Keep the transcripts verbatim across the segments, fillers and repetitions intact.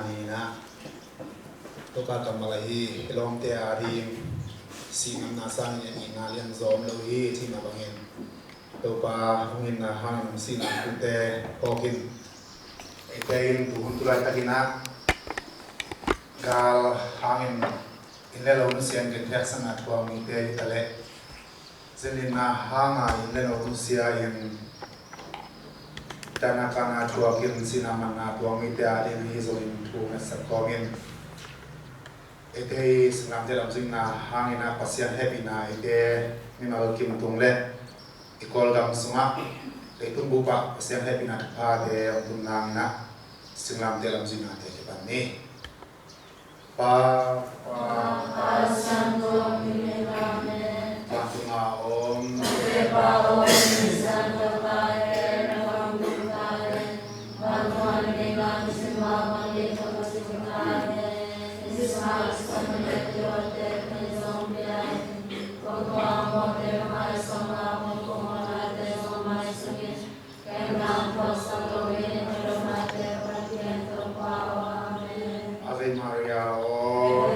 Ni-in ah Topa kammal ahi i lawmte a ding sihnamna sangin i itna lianzaw om lo hi, cihna bangin Topa hong itna hangin hong sihna thu te phawk in, eite in tu hun tu laitakin ah gal hangin inn le lo nusia in gentheihsakna thuak mite hi ta leh, zen itna hanga inn le lo nusia in, tana kana thuakin sihna manna tuak mite a ding ahi zongin thu hong ngetsak kawmin, eite i singlamteh lamzinna hangin ah Pasian hehpihna eite mimal kim tung le i Kawlgam sungah leitung bup ah Pasian hehpihna thaphate hong tun nangin ah singlamteh lamzinna te kipan ni. Pa, Pa, Pa, Siangtho hong kim in. Amen. Vantunga om. Topa aw, na min siangtho ta hen, na gam duk ta hen, vantunga na neihna hong cih bang bangin tawh ka cih ta hen. Ni sungah ka sawlna ngetna hong pia in. Kong tuah mawkte hong maisak in la, kong mawknate hong maisak in. Ave Maria aw.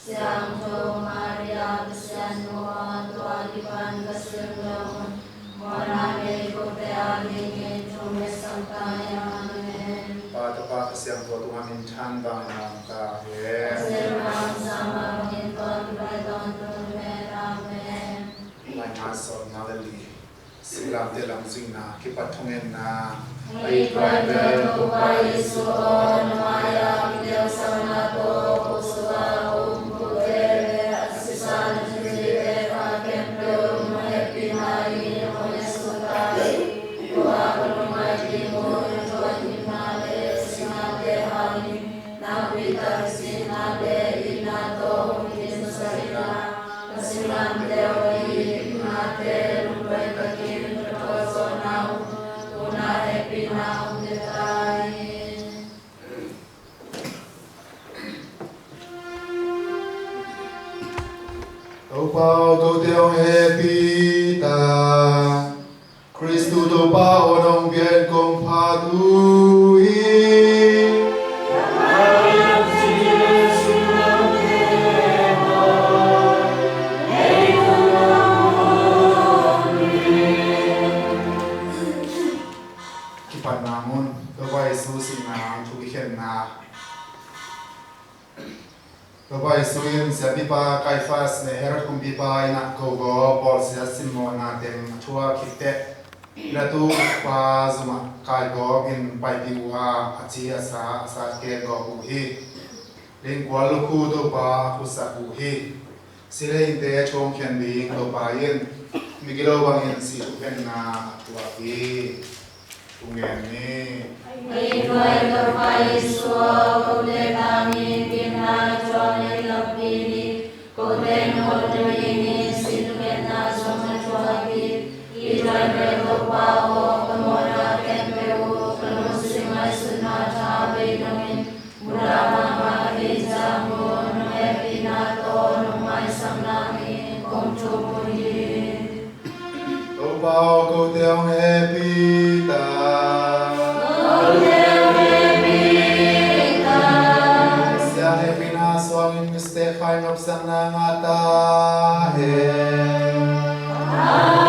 Siangtho Maria, Pasian' nu aw, tua kipan ka sim lo un, mawhna ngei kote adingin thungen sak ta in. Amen. Pa, Tapa, Kha Siangtho tungah minthan bangin a om ta hen. Pasian' minthanna bangin tua kipan tawntung hen. Amen. Lai Nga sawm nga le li. Singlamteh lamzinna kipat thungetna. Ei Paipau Topa Jesu aw, na mai-a kiteelna tawh khutsuk a om kote le a sisan a thuhilhte khempeuh nong hehpihna in hong etsak ta in. Tua ka lungkim uh, na thuhilhna le singlamteh hangin nakpi tak i sihna le itna tawh hong kidim sak in la, ka singlamteh aw, hih itnate lungduai takin ka thuak zawhna uh, tu-in hehpihna hong pia ta in. Topa aw, kote hong hehpih ta. Khristu Topa aw, nong bia in kong phat uh hi. Kipatna mun, Topa Jesu sihna hang thu kikhenna. Topa Jesu in siampipa Kaifas le Herod kumpipa inn ah kogawp bawlsiat simmawhna teng a thuak khit teh, Pilat pa zum ah kaikawm in paipih uh a, a ci a sa, a sa kek gawp uh hi. Lingkual lukhu Topa a khusak uh hi. Silh hehte thu hong khen ding Topa in migilo bangin sih thukhenna a tuak hi. Thu ngen ni. Ei Topa Jesu aw, kote tangin ginna thuak na hi takpi ni. Kote na hawlna dingin sih thukhenna zong na thuak hi. Ei Topa aw, ka mawhna khempeuh uh, ka lungsim ngaihsutna tha bei dongin, mudahna mah ahih ciang un, nong hehpihna tawh nong maisak nangin kong thum uh hi. Topa aw, kote hong hehpih ta. Kote hong hehpih ta. Pasian' hehpihna suangin misteh khai nopsakna ngah ta hen. Amen.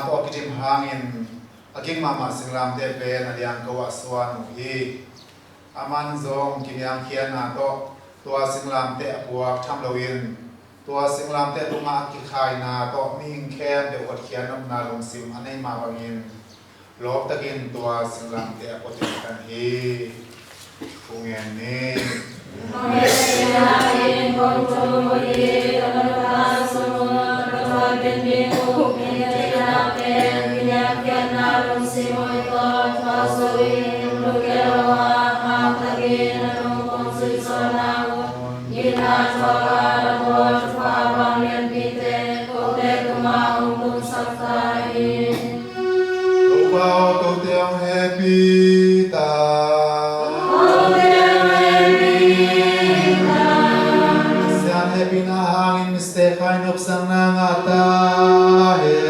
tawh a kidim hangin a ging mahmah singlamteh pen a liangko ah suan uh hi. Aman zong kiniamkhiatna tawh tua singlamteh a puak tham loin, tua singlamteh tungah a kikhaina tawh mihing khempeuh hotkhiat nopna lungsim a neih mah bangin, lawptakin tua singlamteh a pua ding kan hi. Thu ngen ni. Topa aw, kote hong hehpih ta. Pasian hehpihna hangin misteh kha in nopsakna ngah ta hen.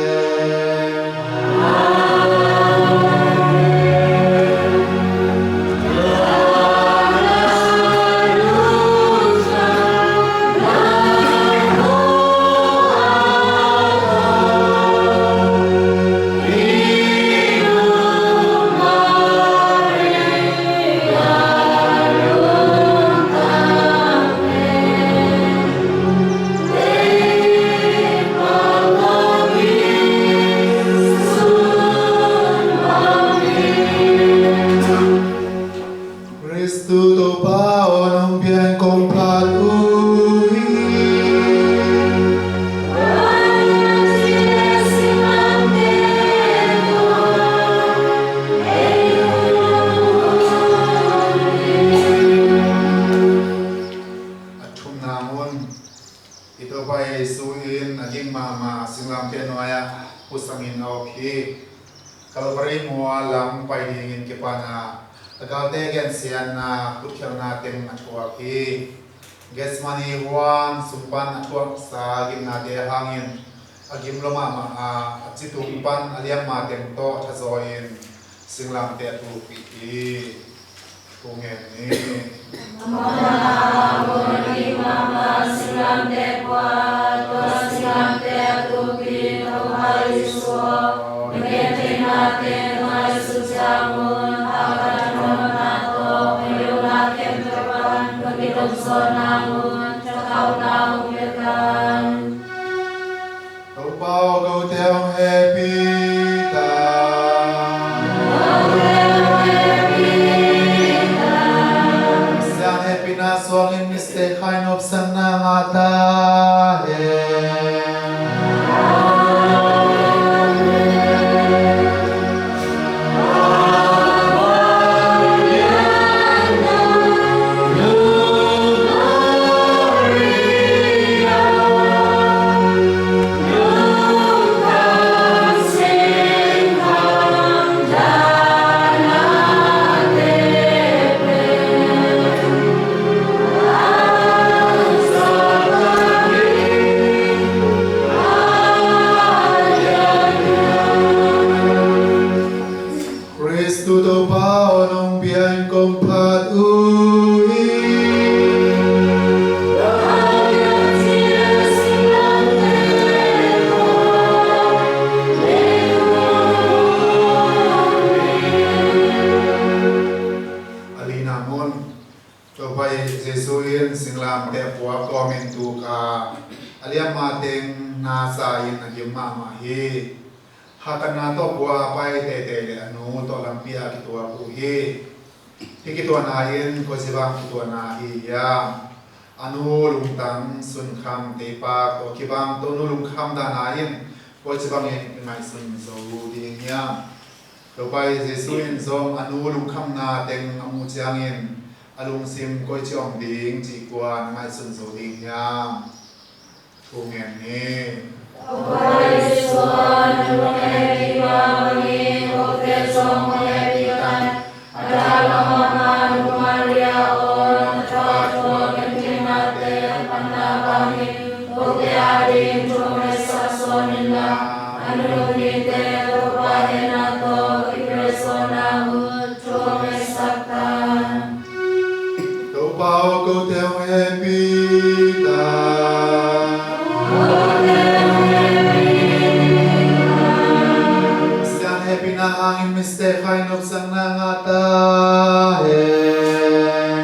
Khristu Topa aw, nong bia in kong phat uh hi. A thumna mun, i Topa Jesu in a ging mahmah singlamteh nuai-ah pusakin a op hi. Calvary mual lam pai dingin kipan a, a galte gensiatna, khutkhialhna teng a thuak hi. Gethsemane huan sung pan a thuaksa gimnate hangin a gim lua mahmah a, a citung pan a liamma teng tawh thazaw in singlamteh a tuukpih hi. Thu ngen ni. Amah a hun a dik mahmah singlamteh pua, tua singlamteh a tuukpih Topa Jesu aw, na gentheihna teng ngaihsut ciangun, a ka thanuamna tawh na lungna khempeuh pan ka kidop zawh nangun, thakhauhna hong pia kan. Topa aw, kote hong hehpih ta. Pasian hehpihna suangin misteh kha in nopsakna ngah ta hen. Khristu Topa aw, nong bia in kong phat uh hi. A lina mun, Topa Jesu in singlamteh puak kawmin tuk a, a liamma teng na sa in a gim mahmah hi. Hakkatna tawh kua a pai teitei le a nu tawh lampi ah kituak uh hi. Hih kituahna in koici bang kituahna hi hiam? A nu lungtang sunkham teipak tawh kibang tawh nu lungkham dahna in koici bangin i ngaihsun zo ding hiam? Topa Jesu in zong a nu lungkhamna teng a muh ciangin a lungsim koici om ding cih kua na ngaihsun zo ding hiam? Thu ngen ni. Topa Jesu aw, na nu hong hehpih bangin kote zong hong hehpih kan. A dalam mama nu Maria aw, na tha tua gentheihnate a panna bangin kote ading thu hong ngetsak sawn inla, a nunung mite Topa hehna tawh kipia zawh nangun thu hong ngetsak ta. Topa aw, kote hong hehpih ta. Na hangin mite khainopsakna ngah ta hen.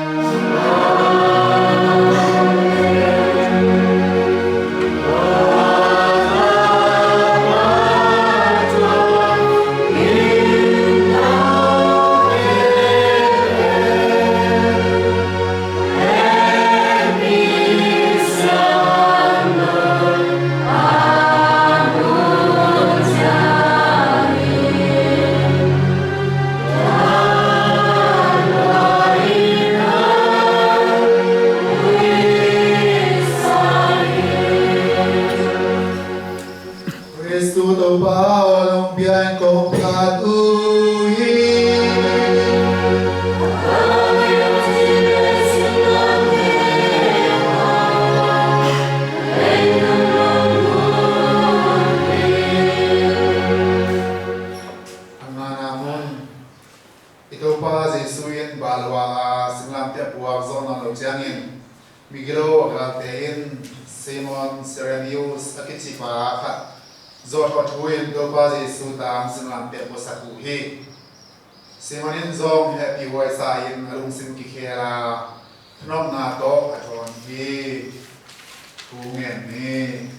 Khristu Topa aw, nong piang kong phat uh hi. A ngana mun. I Topa Jesu in balua a singlamteh a puak zawh nawn lo ciangin, migilo a galte in Simon Cyrenius a kici pa khat zawhthawh thu in Topa Jesu tang singlamteh puaksak uh hi. Simon in zong hehpih huaisa in a lungsim kikhel a, thanopna tawh a thawn hi. Thu ngen ni.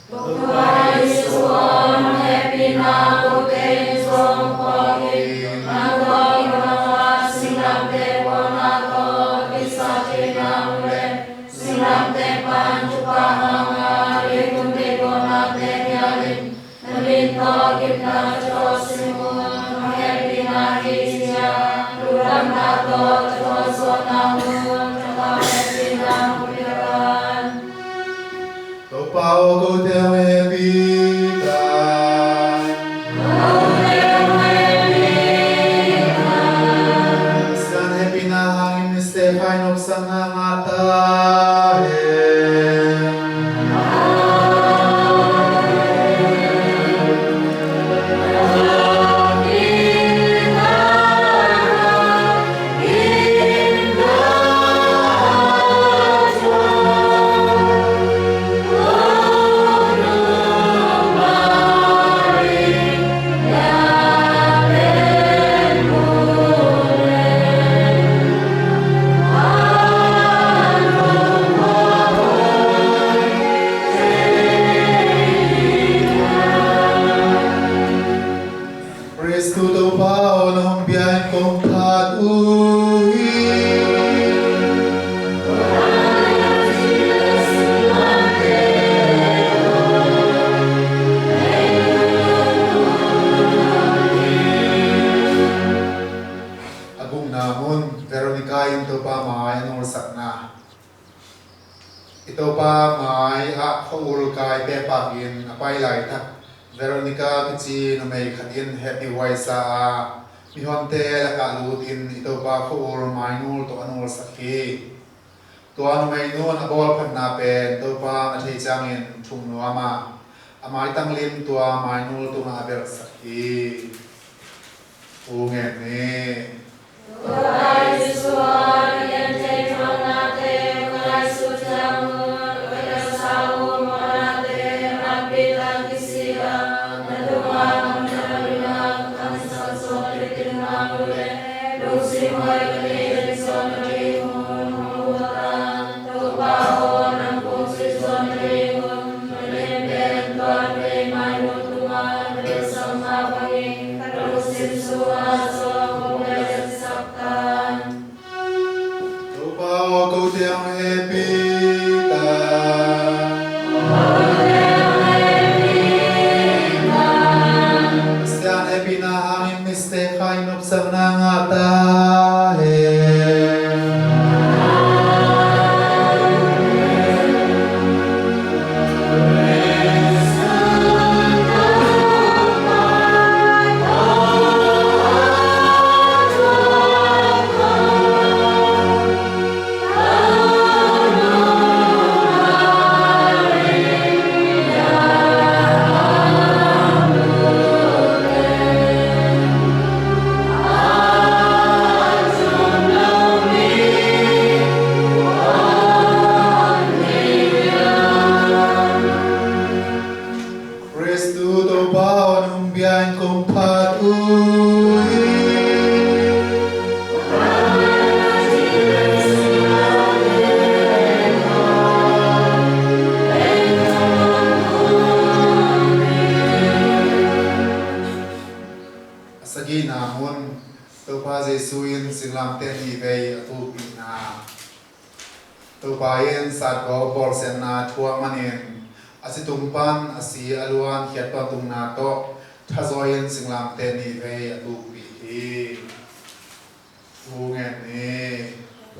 Topa Jesu aw, nong hehpihna kote in zong puak in, nang tawh kibang a singlamteh puakna tawh kisat theihna mu leh, singlamteh pan thupha hanga leitung deihgawhnate khialin, na min tawh gimna ka thaw sim un. Nong hehpihna hi ci-a lungdamna tawh ka thaw zawhna mun, ka thaw hehpihna mun ka pan. Topa aw, kote hong hehpih ta. Pasian hehpihna hangin mite khainopsakna ngah ta hen. Khristu Topa aw, nong piang kong phat uh hi. A gukna mun, Veronica in Topa mai a nulsakna. I Topa mai ah khua-ul kai pehpakin a pai laitak Veronica kici numei khat in hehpih huaisa a, mihonte lakah lutin i Topa khua-ul mainul tawh a nulsak hi. Tua numei nun a bawlphatna pen Topa a thei ciangin thuk nuam a, a maitang lim tua mainul tungah a belhsak hi. Thu ngen ni. Tua Jesu aw, na gentheih thuaknate ka ngaihsut ciangun, ka kiasa uh mawhnate nakpi tak kisi a, na tungah mawhna dingin ka khangsak zawh kei ding uh leh, lungsim hoih ka nei zen zawh nadingun hong ut ta. Topa aw, nang kong zuih zawh nadingun na min pen tuate mainul tungah na belhsak mah bangin ka lungsim sungah zong hong belhsak ta. kong phat uh hi. A sagihna mun, Topa Jesu in singlamteh nih vei a tukpihna. Topa in satgawp bawlsiatna thuak manin a si tung pan a si a luan khiat tawntungna tawh thazawi in singlamteh nih vei a tukpih hi. Thu ngen ni.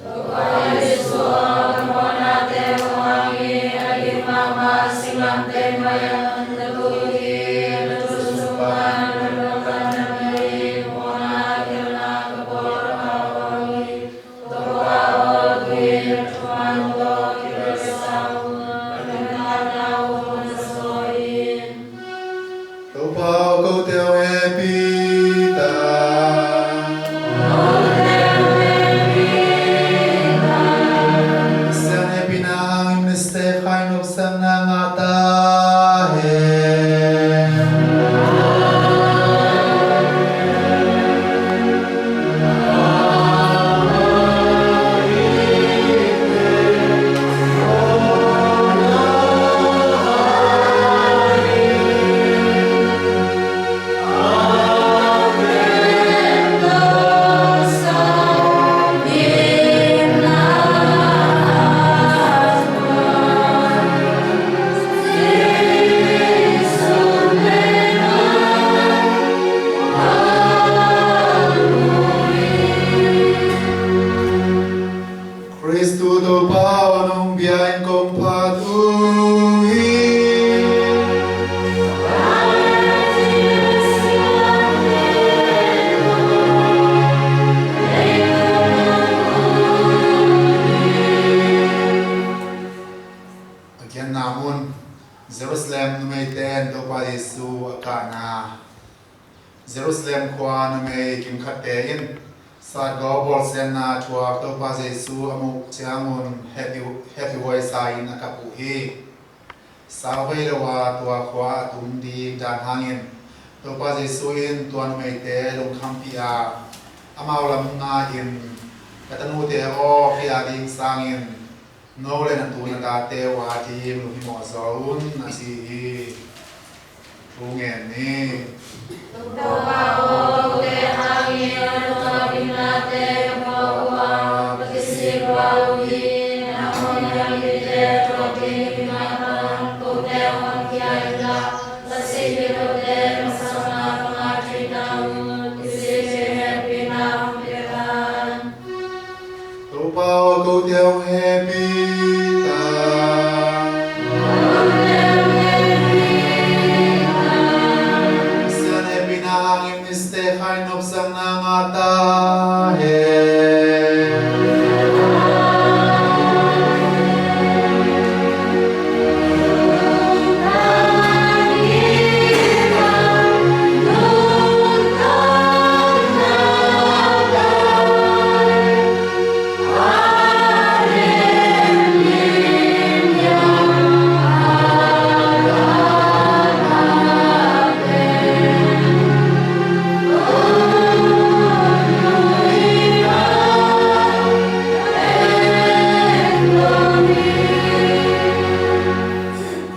Topa Jesu aw, ka mawhnate hong hang hi, a dik mahmah singlamteh mah in na tuk hi, na tuk sung pan na tuk pan na mei, mawhna khialhna ka bawl ka hau hi. Topa aw, tui na thuman tawh kibelsa un, na limnakna hun na zaw in. Topa aw, kote hong hehpih ta. Pasian hehpihna hangin mistake khai nopsakna ngah ta hen. Khristu Topa aw, nong bia in kong phat uh hi. A kianna mun, Jerusalem numeite in Topa Jesu a kahna. Jerusalem khua numei kimkhatte in satgawp bawlsiatna thuak Topa Jesu a muh ciangun hehpih, hehpihhuai sa-in a kap uh hi. Sauvei lo a tua khua a tum ding dan hangin Topa Jesu in tua numeite lungkhampih a, amau lam nga-in, "Ka tanute aw, kei a ding sangin no le na tu na tate uh a ding lunghimawh zaw un," a ci hi. Thu ngen ni. Topa aw, kote hangin na tuah binnate ka mawh uh a, ka kisik lua uh hi. Na hong hiam mite tuah ding na pan kote hong kia in la, ka sih khit lote ka masakna ka ngah theihna un, kisik le hehpihna hong pia ta in. Topa aw, kote hong hehpih ta. Pasian hehpihna hangin mistake khai nopsakna ngah ta hen.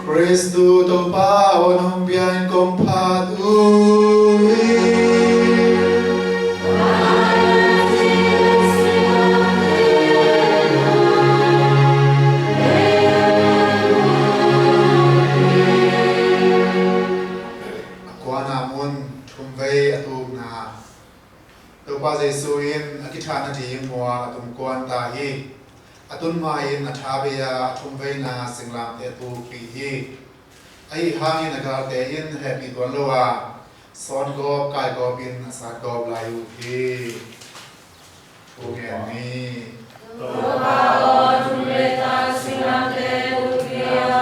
Khristu Topa aw, nong bia in kong phat uh hi. A kuana mun, thumvei a tukna. Topa Jesu in a kithahna ding mual a tum kuan ta hi. A tun ma-in a tha bei a, a thumveina singlamteh a tukpih hi. Ahi hangin a galte in hehpih tuan lo a, sawngawp kaigawp in a satgawp lai uh hi. Thu ngen ni. Topa aw, thumvei tak singlamteh a tukpih a,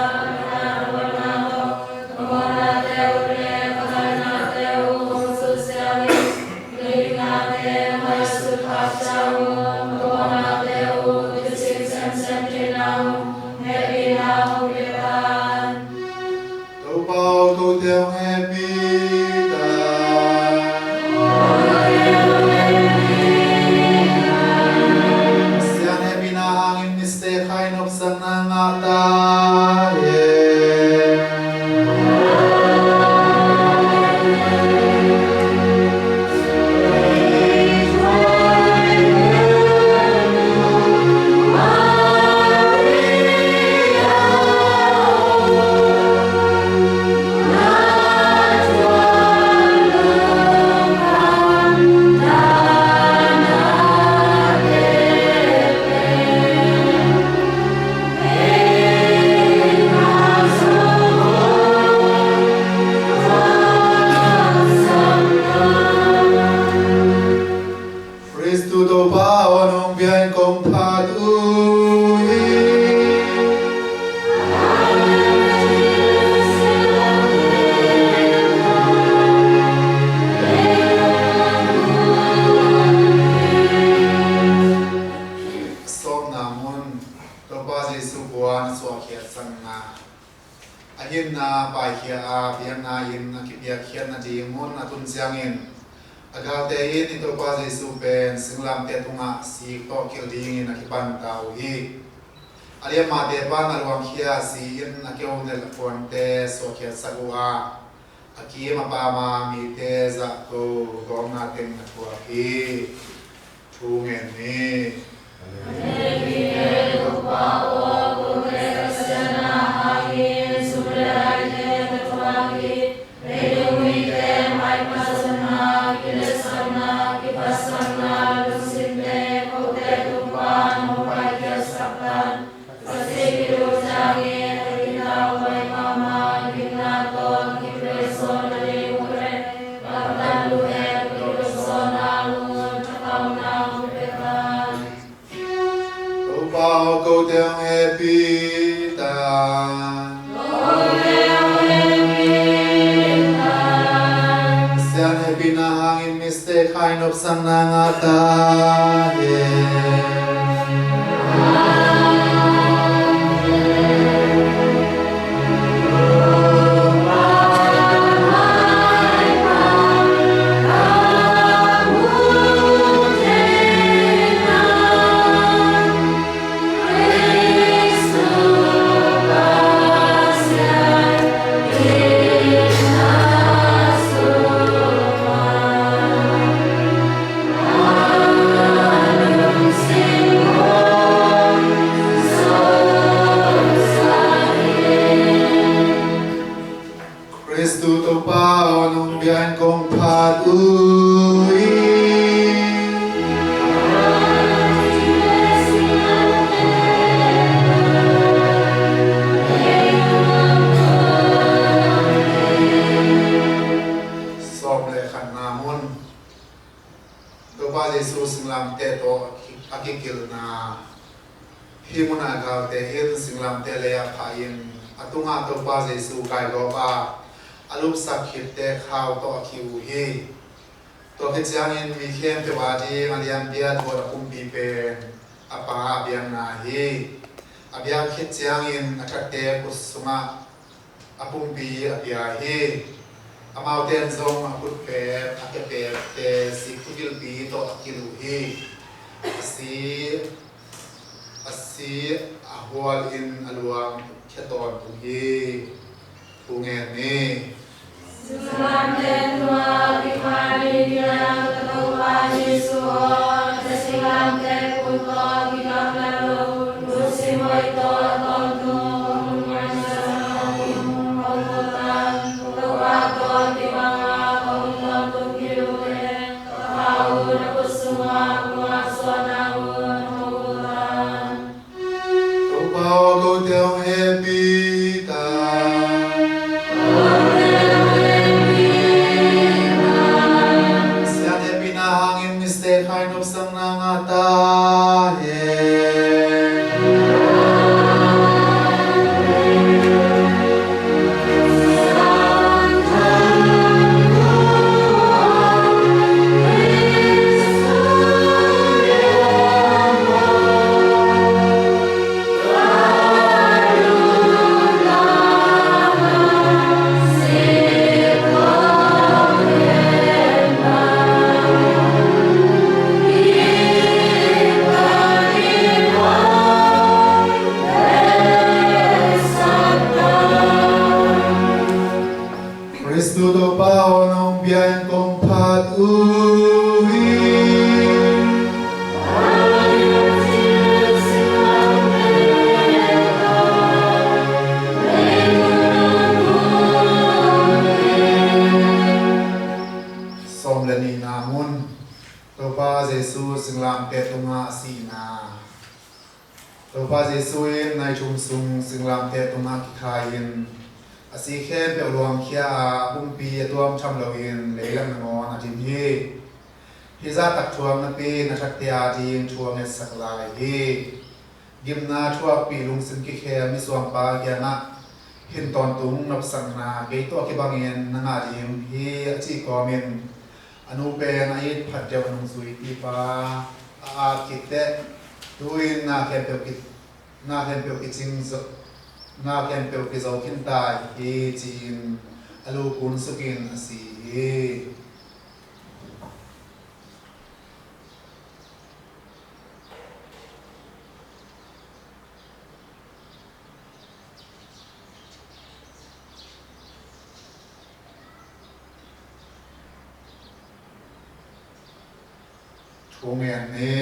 ka mawhnate uh le ka ngainate uh hong susia in, ka limnate ngaihsut khak ciangun ka mawhnate uh kisik semsem theihna un hehpihna hong pia ta in. Topa aw, kote hong hehpih ta. Hia a biakna in a kipiakkhiat nading hun a tun ciangin a galte in i Topa Jesu pen singlamteh tungah sik tawh kilh dingin a kipan ta uh hi. A liammate pan a luangkhia si-in a keu nelh a puante suahkhiatsak uh a, a kim a pam a mite zahko gawmna teng a thuak hi. Thu ngen ni. Topa aw, kote hong hehpih ta. Pasian hehpihna hangin mite khai nopsakna ngah ta hen. Khristu Topa aw, nong bia in kong phat uh hi. Sawm le khatna mun. Topa Jesu singlamteh tawh a ki-, a kikilhna. Hih munah galte in singlamteh lei-ah phah in a tungah Topa Jesu kaigawp a, a lupsak khitte khau tawh a kih uh hi. Tua khit ciangin mi khempeuh ading a lianpi a tuat a pumpi pen a Pa a biakna hi. A biak khit ciangin a thatte khut sungah a pumpi a pia hi. Amaute in zong a khutpek a kepekte sik thugilpi tawh a kilh uh hi. A si, a si a hual in a luang khia tawntung hi. Thu ngen ni. Topa aw, kote hong hehpih ta. Pasian hehpihna hangin mite khai nopsakna ngah ta hen. Khristu Topa aw, nong bia in kong phat uh hi. Sawm le nihna mun. Topa Jesu singlamteh tungah sihna. Topa Jesu in nai thum sung singlamteh tungah kikhai-in a si khempeuh luangkhia a, a pumpi a tuam tham loin leilak nangawn a dim hi. Hih zahtak thuak napi-in a thatte ading thu a ngetsak lai hi. Gimna thuakpih lungsim kikhel misuangpa kiangah hin tawntung nopsakna kei tawh kibangin na ngah ding hi a cih kawmin a nu pen a it phat deuh a nungzuipipa a at khit teh, tu-in na khempeuh ki, na khempeuh kicing zo, na khempeuh kizo khin ta hi, ci-in a lu kun sukin a si hi. Thu ngen ni.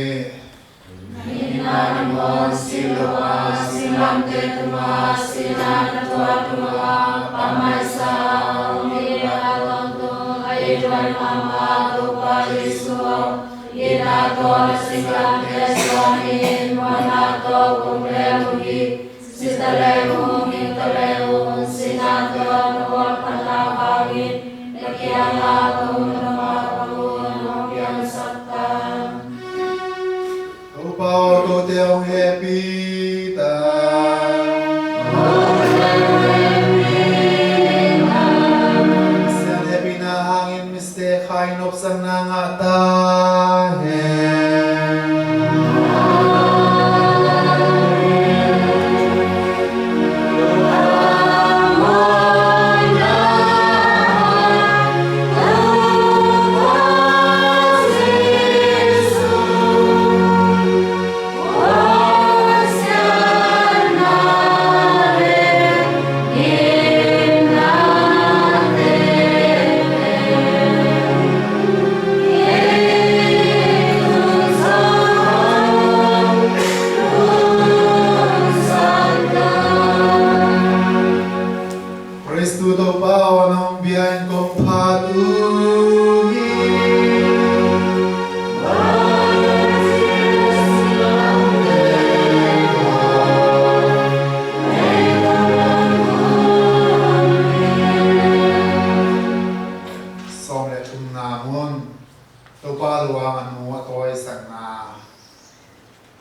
Na itna nangawn sih lo a, singlamteh tungah sihna na tuah tungah pammaih sa a om i a tawntung a it mahmah Topa Jesu aw, itna tawh na singlamteh suan in, muanna tawh kong rem uh hi. Si ta leng ung, hing ta leng ung, sihna tawh na bawl phatna hangin na kiangah ka hun, na mah ka hun hong piangsak ta. Topa aw, kote hong hehpih ta. Pasian hehpihna hangin mite khai nopsakna ngah ta hen. Khristu Topa aw, nong bia in kong phat uh hi. Sawm le thumna mun. Topa luang a nu a tawisakna.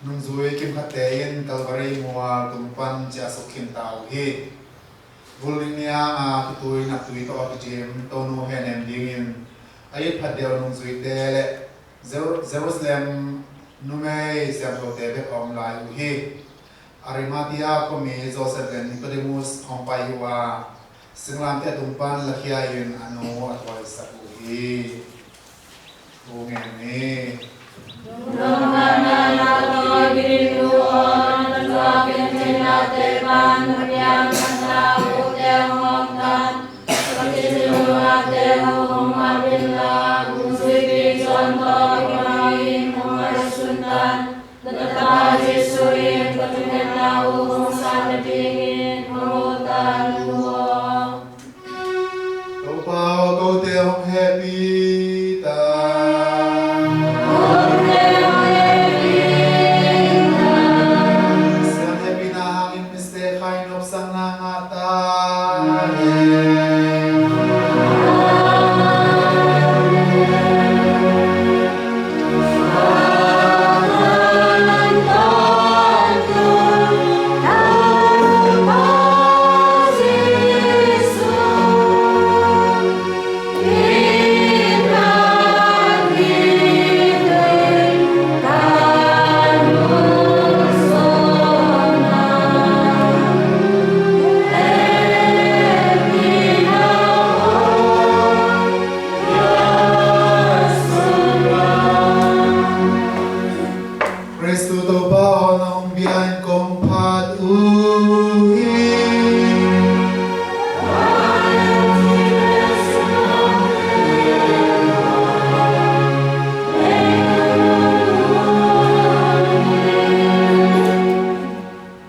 Nungzui kimkhatte in Calvary mual tung pan ciahsuk khinta uh hi. Vulning niang a khitui naptui tawh a kidim Tonu hehnem dingin a it phat deuh nungzuite le Jeru-, Jerusalem numei siangthote bek a om lai uh hi. Arimathea khuami Joseph le Nicodemus hong pai uh a, singlamteh tung pan lakhia in a nu a tawisak uh hi. Thu ngen ni. Lungdamna na tawi ding uh aw, na thuak in theihnate pan na piang khatna uh te hong tan, ka kici lungnate uh hong map inla, nungzuipi cuan tawh kibangin hong ngaihsun tan. Na Tapa Jesu in ka thungetna uh hong sah nadingin hong uttan uh aw. Topa aw, kote hong hehpih ta. Kote hong hehpih ta. Pasian hehpihna hangin mite khai nopsakna ngah ta hen. Khristu Topa aw, nong bia in kong phat uh hi.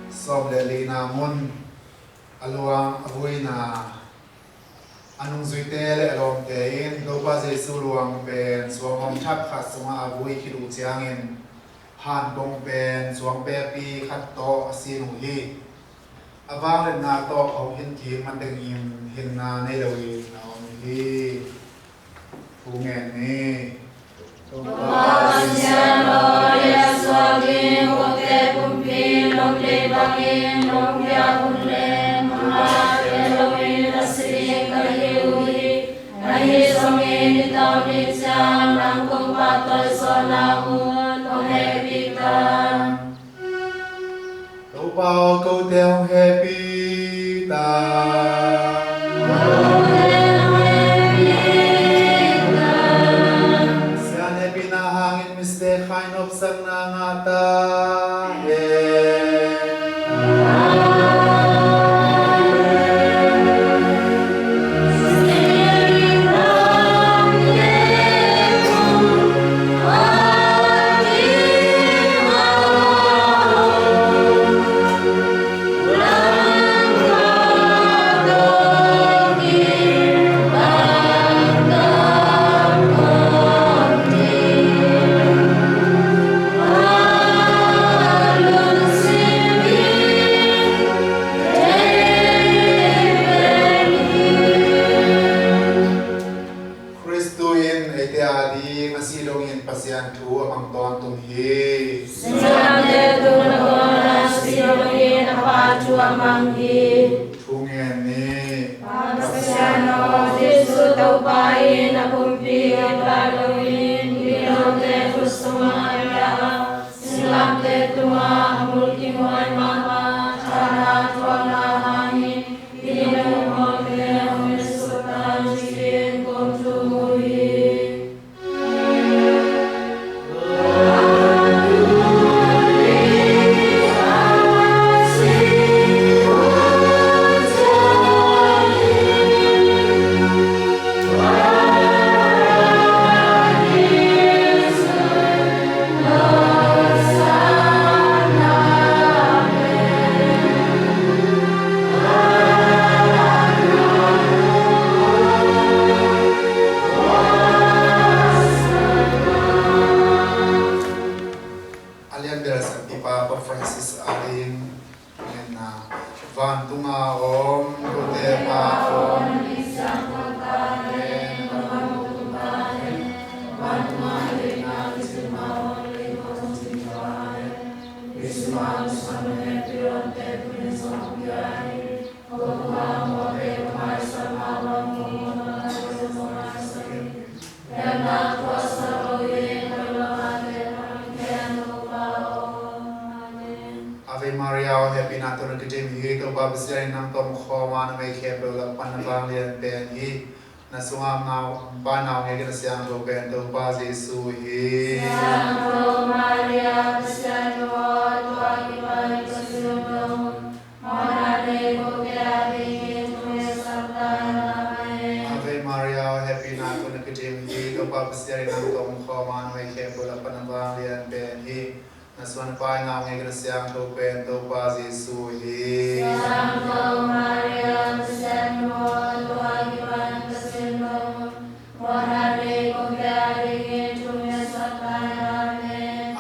Sawm le lina mun. A luang a vuina. A nungzuite le a lawmte in Topa Jesu luang pen suang om thak khat sungah a vui khit uh ciangin, han bong pen suang pekpi khat tawh a sin uh hi. A vangliatna tawh a hong hin kik man tengin hinna nei loin a om hi. Thu ngen ni. Topa Pasian aw, i a suak ding kote kumpi lomlei bangin hong piak hun leng, amah tel loin a si ding ka hi uh hi. Ahi zongin i tawn ding ciang nang kong pahtawi zawhna hun hong hehpih ta. Topa aw, kote hong hehpih ta. Pasian hehpihna hangin mite khai nopsakna ngah ta hen. Khristu in eite ading a sih dongin Pasian thu a mang tawntung hi. Singlamteh tung nangawn a sih dongin a Pa thu a mang hi. Thu ngen ni. Pasian aw, Jesuh Topa in a kumpi a pai loin migilonte khut sungah a pia a, singlamteh tungah a mulkimhuai mahmah thahna thuakna hangin, A lianbel Santipa Pope Francis ading ngenna. Vantunga om kote Pa aw, na min siangtho ta hen, na gam tung ta hen, vantunga na deihna kicin mah bang, na deihna hong cin ta hen. Christmas na hehpih lawmte tuni zong hong pia in. Ko tua mawte ko maisam a bang ko mawh mah zong maisak in. Ave Maria, aw hehpihna tawh na kidim hi. Topa Pasian in nang tawh om khawm a, na mei khempeuh lak pan na vanglian pen hi. Na sungah nau, Pa naungek in a siangtho pen Topa Jesuh hi. Siangtho Maria, Pasian nu aw, tua kipan ka sin dong un. Ave Maria, aw hehpihna tawh na kidim hi. Topa Pasian in nang tawh om khawm a, na mei khempeuh lak pan na vanglian pen hi. Na sungah na Pa naungek in a siangtho pen Topa Jesuh hi. Siangtho Maria, Pasian nu aw, tua kipan ka sin dong un.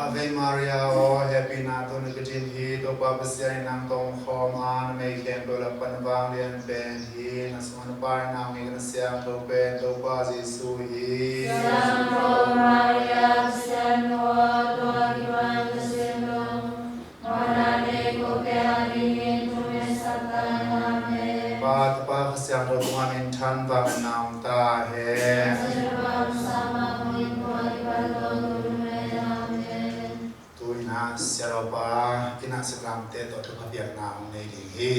Ave Maria, aw hehpihna tawh na kidim hi. Topa Pasian in nang tawh om khawm a, na mei khempeuh lak pan na vanglian pen hi. Na sungah na Pa naungek in a siangtho pen Topa Jesuh hi. Siangtho Maria, Pasian nu aw, tua kipan ka sin dong un. Pa, Tapa, Kha Siangtho tungah minthan vang na om ta hen. Tu-in ah Siaropa in ah singlamteh tawh thupha piakna hong nei ding hi.